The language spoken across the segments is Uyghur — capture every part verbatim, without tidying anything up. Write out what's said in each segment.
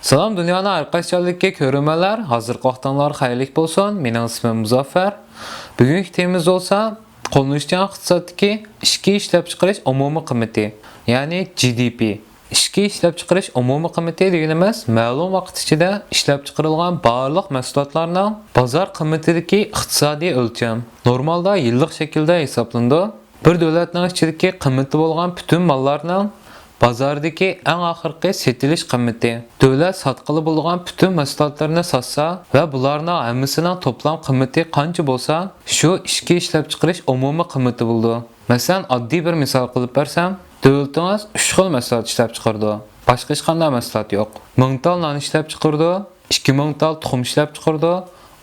سالام دۇنيانىڭ ھەر قايسى جايلىرىدىكى كۆرۈرمەنلەر، ھازىرقى ۋاقتىڭلار خەيرلىك بولسۇن. مېنىڭ ئىسمىم مۇزەففەر. بۈگۈنكى تېمىمىز بولسا قوللىنىشچان ئىقتىسادتىكى ئىچكى ئىشلەپچىقىرىش ئومۇمىي قىممىتى، يەنى جى دى پى. ئىچكى ئىشلەپچىقىرىش ئومۇمىي قىممىتى دېگىنىمىز مەلۇم ۋاقىت ئىچىدە ئىشلەپچىقىرىلغان بارلىق مەھسۇلاتلارنىڭ بازار قىممىتىدىكى ئىقتىسادىي ئۆلچەم. نورمالدا يىللىق شەكىلدە ھېسابلىنىدۇ. بىر دۆلەتنىڭ ئىچىدىكى قىممىتى بولغان پۈتۈن ماللارنىڭ بازاردىكى ئەڭ ئاخىرقى سېتىلىش قىممىتى، دۆلەت ساتقىلى بولىدىغان پۈتۈن مەھسۇلاتلىرىنى ساتسا ۋە بۇلارنىڭ ھەممىسىنىڭ توپلام قىممىتى قانچە بولسا، شۇ ئىچكى ئىشلەپچىقىرىش ئومۇمىي قىممىتى بولىدۇ. مەسىلەن، ئاددىي بىر مىسال قىلىپ بەرسەم، دۆلىتىڭىز ئۈچ خىل مەھسۇلات ئىشلەپچىقىرىدۇ. باشقا ھېچقانداق مەھسۇلات يوق. مىڭ تال نان ئىشلەپچىقىرىدۇ، ئىككى مىڭ تال تۇخۇم ئىشلەپچىقىرىدۇ،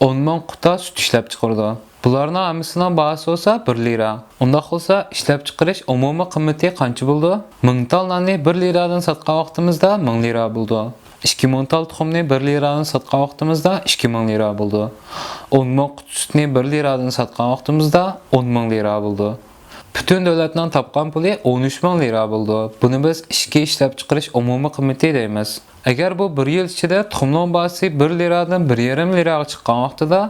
ئون مىڭ قۇتا سۈت ئىشلەپچىقىرىدۇ. بۇلارنىڭ ھەممىسىنىڭ باھاسى بولسا بىر لىرا. ئۇنداق بولسا ئىشلەپچىقىرىش ئومۇمىي قىممىتى قانچە بولىدۇ؟ مىڭ تال ناننى بىر لىرادىن ساتقان ۋاقتىمىزدا مىڭ لىرا بولىدۇ. ئىككى مىڭ تال تۇخۇمنى بىر لىرادىن ساتقان ۋاقتىمىزدا ئىككى مىڭ لىرا بولىدۇ. ئون مىڭ قۇتا سۈتنى بىر لىرادىن ساتقان ۋاقتىمىزدا ئون مىڭ لىرا بولىدۇ. پۈتۈن دۆلەتنىڭ تاپقان پۇلى ئون ئۈچ مىڭ لىرا بولىدۇ. بۇنى بىز ئىچكى ئىشلەپچىقىرىش ئومۇمىي قىممىتى دەيمىز. ئەگەر بۇ بىر يىل ئىچىدە تۇخۇمنىڭ باھاسى بىر لىرادىن بىر يېرىم لىراغا چىققان ۋاقتىدا،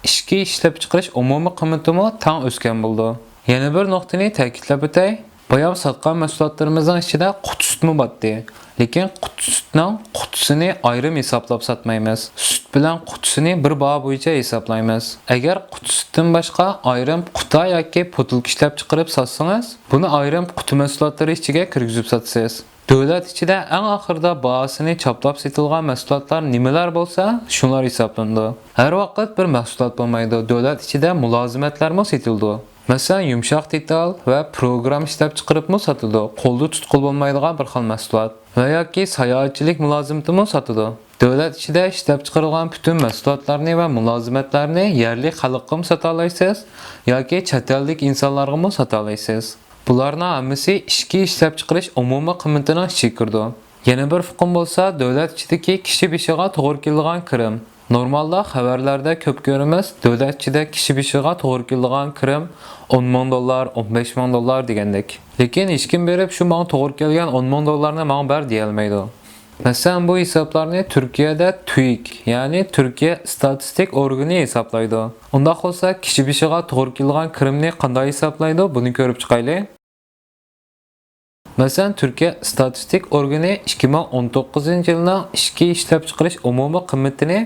ئىچكى ئىشلەپچىقىرىش ئومۇمىي قىممىتىمۇ تەڭ ئۆسكەن بولىدۇ. يەنە بىر نۇقتىنى تەكىتلەپ ئۆتەي. بايام ساتقان مەھسۇلاتلىرىمىزنىڭ ئىچىدە قۇتى سۈتمۇ باتتى. لېكىن قۇتى سۈتنىڭ قۇتىسىنى ئايرىم ھېسابلاپ ساتمايمىز. سۈت بىلەن قۇتىسىنى بىر باھا بويىچە ھېسابلايمىز. ئەگەر قۇتى سۈتتىن باشقا ئايرىم قۇتا ياكى پوتۇلكا ئىشلەپچىقىرىپ ساتسىڭىز، بۇنى ئايرىم قۇتا مەھسۇلاتلىرى ئىچىگە كىرگۈزۈپ ساتىسىز. دۆلەت ئىچىدە ئەڭ ئاخىرىدا باھاسىنى چاپلاپ سېتىلغان مەھسۇلاتلار نېمىلەر بولسا، شۇلار ھېسابلىنىدۇ. ھەر ۋاقىت بىر مەھسۇلات بولمايدۇ، دۆلەت ئىچىدە مۇلازىمەتلەرمۇ سېتىلىدۇ. مەسىلەن، يۇمشاق دېتال ۋە پروگرامما ئىشلەپچىقىرىپمۇ ساتىدۇ، قولدا تۇتقىلى بولمايدىغان بىر خىل مەھسۇلات ۋە ياكى ساياھەتچىلىك مۇلازىمىتىمۇ ساتىدۇ. دۆلەت ئىچىدە ئىشلەپچىقىرىلغان پۈتۈن مەھسۇلاتلارنى ۋە مۇلازىمەتلەرنى يەرلىك خەلققىمۇ ساتالايسىز ياكى چەت ئەللىك ئىنسانلارغىمۇ ساتالايسىز. بۇلارنىڭ ھەممىسى ئىچكى ئىشلەپچىقىرىش ئومۇمىي قىممىتىنىڭ ئىچىگە كىرىدۇ. يەنە بىر ئۇقۇم بولسا دۆلەت ئىچىدىكى كىشى بېشىغا توغرا كېلىدىغان كىرىم. نورمالدا خەۋەرلەردە كۆپ كۆرىمىز، دۆلەت ئىچىدە كىشى بېشىغا توغرا كېلىدىغان كىرىم ئون مىڭ دوللار، ئون بەش مىڭ دوللار دېگەندەك. لېكىن ھېچكىم بېرىپ شۇ ماڭا توغرا كەلگەن ئون مىڭ دوللارنى ماڭا بەر دېيەلمەيدۇ. مەسىلەن، بۇ ھېسابلارنى تۈركىيەدە تۈيك، يەنى تۈركىيە ئىستاتىستىك ئورگىنى ھېسابلايدۇ. ئۇنداق بولسا كىشى بېشىغا توغرا كېلىدىغان كىرىمنى قانداق ھېسابلايدۇ، بۇنى كۆرۈپ چىقايلى. مەسىلەن، تۈركىيە ئىستاتىستىك ئورگىنى ئىككى مىڭ ئون توققۇزىنچى يىلنىڭ ئىچكى ئىشلەپچىقىرىش ئومۇمىي قىممىتىنى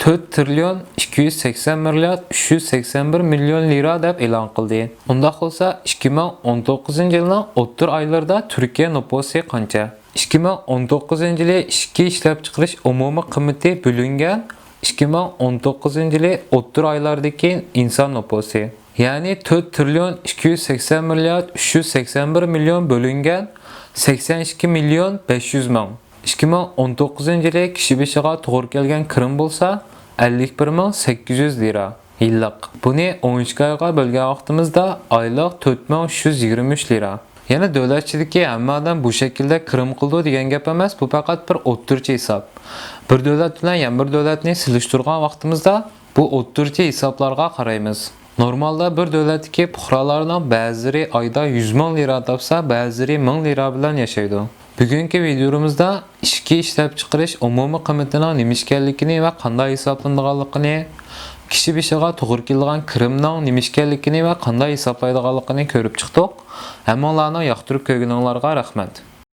تۆت تىرىليون ئىككى يۈز سەكسەن مىليارد ئۈچ يۈز سەكسەن بىر مىليون لىرا دەپ ئېلان قىلدى. ئۇنداق بولسا، ئىككى مىڭ ئون توققۇزىنچى يىلنىڭ ئوتتۇرا ئايلىرىدا تۈركىيە نوپۇسى قانچە؟ ئىككى مىڭ ئون توققۇزىنچى يىلى ئىچكى ئىشلەپچىقىرىش ئومۇمىي قىممىتى بۆلۈنگەن ئىككى مىڭ ئون توققۇزىنچى يىلى ئوتتۇرا ئايلاردىكى ئىنسان نوپۇسى. يەنى تۆت تىرىليون ئىككى يۈز سەكسەن مىليارد ئۈچ يۈز سەكسەن بىر مىليون بۆلۈنگەن سەكسەن ئىككى مىليون بەش يۈز مىڭ. ئىككى مىڭ ئون توققۇزىنچى يىلى كىشى بېشىغا توغرا كەلگەن كىرىم بولسا ئەللىك بىر مىڭ سەككىز يۈز لىرا يىللىق. بۇنى ئون ئىككى ئايغا بۆلگەن ۋاقتىمىزدا ئايلىق تۆت مىڭ ئۈچ يۈز يىگىرمە ئۈچ لىرا. يەنى دۆلەت ئىچىدىكى ھەممە ئادەم بۇ شەكىلدە كىرىم قىلىدۇ دېگەن گەپ ئەمەس، بۇ پەقەت بىر ئوتتۇرىچە ھېساب. بىر دۆلەت بىلەن يەنە بىر دۆلەتنى سېلىشتۇرغان ۋاقتىمىزدا بۇ ئوتتۇرىچە ھېسابلارغا قارايمىز. نورمالدا بىر دۆلەتتىكى پۇقرالارنىڭ بەزىلىرى ئايدا يۈز مىڭ لىرا تاپسا، بەزىلىرى مىڭ لىرا بىلەن ياشايدۇ. بۈگۈنكى ۋىدىيومىزدا ئىچكى ئىشلەپچىقىرىش ئومۇمىي قىممىتىنىڭ نېمە ئىكەنلىكىنى ۋە قانداق ھېسابلىنىدىغانلىقىنى، كىشى بېشىغا توغرا كېلىدىغان كىرىمنىڭ نېمە ئىكەنلىكىنى ۋە قانداق ھېسابلايدىغانلىقىنى كۆرۈپ چىقتۇق. ھەممىڭلارنىڭ ياقتۇرۇپ كۆرگىنىڭلارغا رەھمەت.